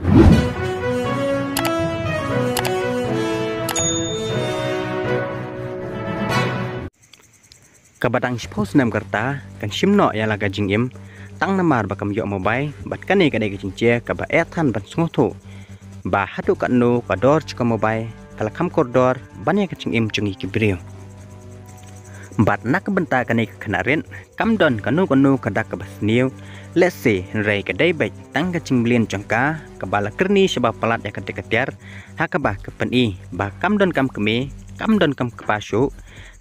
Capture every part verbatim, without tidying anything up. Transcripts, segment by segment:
Kaba dang shiphew snem ka rta kan shim noh ïa la ka jingim tang namar ba kam ïoh mobile, bad kane ka dei ka jingjia kaba eh than ban sngewthuh ba haduh katno ka dor jong ka mobile ka la kham kordor ban ïa ka jingim jong ngi ki briew. Bad na ka bynta kane ka khynnah rit kam don kano kano ka dak kaba sniew lehse, hynrei ka dei beit tang ka jingmlien jong ka kaba la kyrni shaba palat ïa ka dei ka tiar, ha kaba ka pyni ba kam don kam kmie, kam don kam kpa shuh,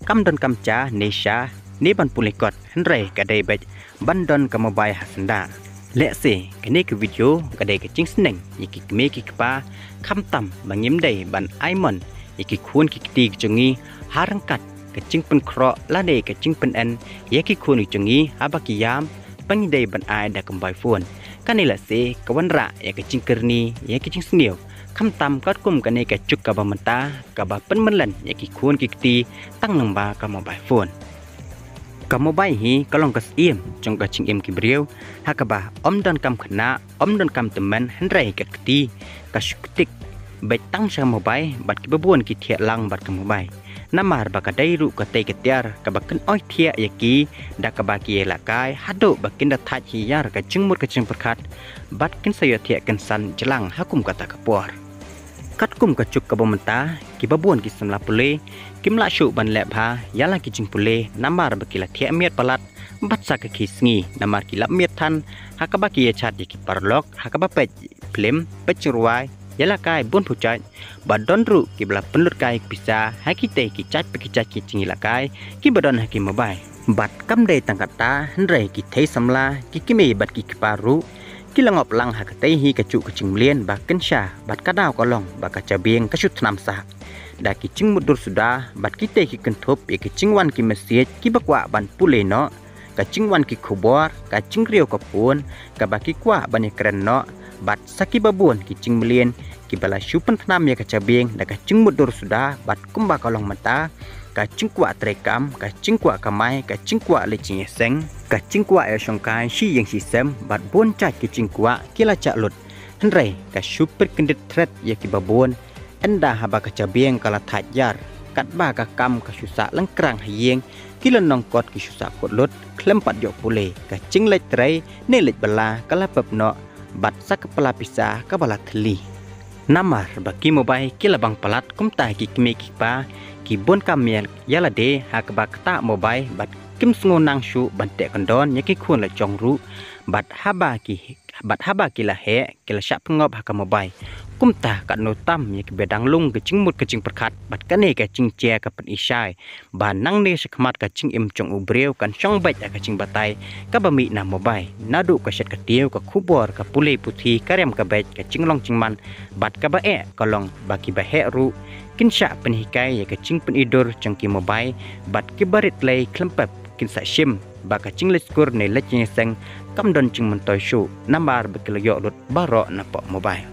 kam don kam ja ne sha ne ban pule kot, hynrei ka dei beit ban don ka mobile ha syndah. Lehse kane ka video ka dei ka jingsneng ïa ki kmie ki kpa, khamtam ba ngim dei ban ai mon ïa ki khun ki kti ki jong ngi ha ryngkat ka jingpynkhroh lane ka jingpynen ïa ki khun ki jong ngi haba ki ïam ba ngi dei ban ai da ka mobile phone. Kane lehse ka wanrah ïa ka jingkyrni ïa ka jingsniew, khamtam katkum kane ka juk kaba mynta kaba pynmlien ïa ki khun ki kti tang lyngba ka mobile phone. Ka mobile hi ka long ka syiem jong ka jingim ki briew, ha kaba ym don kam khynnah, ym don kam tymmen, hynrei ka kti ka shu ktik beit tang sha mobile bad kiba bun ki thiah lang bad ka mobile. Namar ba ka dei ruh katei ka tiar kaba kin oi thiah ïa ki da kaba ki ïalehkai haduh ba kin da thait hiar ka jingmut ka jingpyrkhat bad kin sa ïoh thiah kynsan jlang ha kum kata ka por. Katkum ka juk kaba mynta, kiba bun ki samla pule kim lah shuh ban leh bha ïa la ki jingpule namar ba ki la thiah miat palat bad sa ka khie sngi namar ki lap miat than ha kaba ki ïa chat ïa ki paralok, ha kaba peit phlim, peit jingrwai, ïalehkai bun pyrshah, bad don ruh kiba la pynlut kai pisa ha kitei ki jait pa ki jait ki jingïalehkai kiba don ha ki mobile. Bad kam dei tang kata, hynrei kitei samla, ki kmie bad ki kpa ruh ki la ngop lang ha katei hi ka juk ka jingmlien ba kynsha, bad ka daw ka long ba ka jabieng ka shu thnam sah da ki jingmutdur suda bad kitei ki kynthup ïa ki jingwan ki message kiba kwah ban pule noh, ka jingwan ki khubor, ka jingriaw ka phone kaba ki kwah ban ïakren noh, bad sa kiba bun ki jingmlien kiba la shu pynthnam ïa ka jabieng da ka jingmutdur suda, bad kumba ka long mynta, ka jingkwah treikam, ka jingkwah kamai, ka jingkwah leit jingïaseng, ka jingkwah ïashongkai shi ïing shi sem, bad bun jait ki jingkwah ki la jah lut. Hynrei ka shu pyrkhat kyndit thret ïa kiba bun, ynda haba ka jabieng ka la thait hiar, katba ka kam ka shu sah lyngkrang ha ïing, ki lynnong kot ki shu sah kut lut khlem pat ïoh pule, ka jingleit trei ne leit bylla ka la pep noh, bad sa ka pla pisa kaba la thylli. Namar ba ki mobile ki la bang palat, kumta ki kmie ki kpa ki bun kam miat ïa lade ha kaba ktah mobile bad kim sngew nang shuh ban teh kyndon ïa ki khun la jong ruh, bad haba ki, bad haba ki la heh ki la shah pynngop ha ka mobile. Kumta katno tam ïa kiba dang lung ka jingmut ka jingpyrkhat, bad kane ka jingjia ka pyni shai ba nangne shakhmat ka jingim jong u briew kan shong beit ha ka jingbatai kaba mih na mobile. Naduh ka shet ka tiew, ka khubor, ka pule puthi, ka riam ka beit, ka jinglong jingman, bad kaba eh ka long ba kiba heh ruh kin shah pynhikai ïa ka jingpyni dur jong ki mobile, bad kiba rit lei khlem pep kin sa shim ba ka jingleit skur ne leit jingïaseng kam don jingmyntoi shuh namar ba ki la ïoh lut baroh na poh mobile.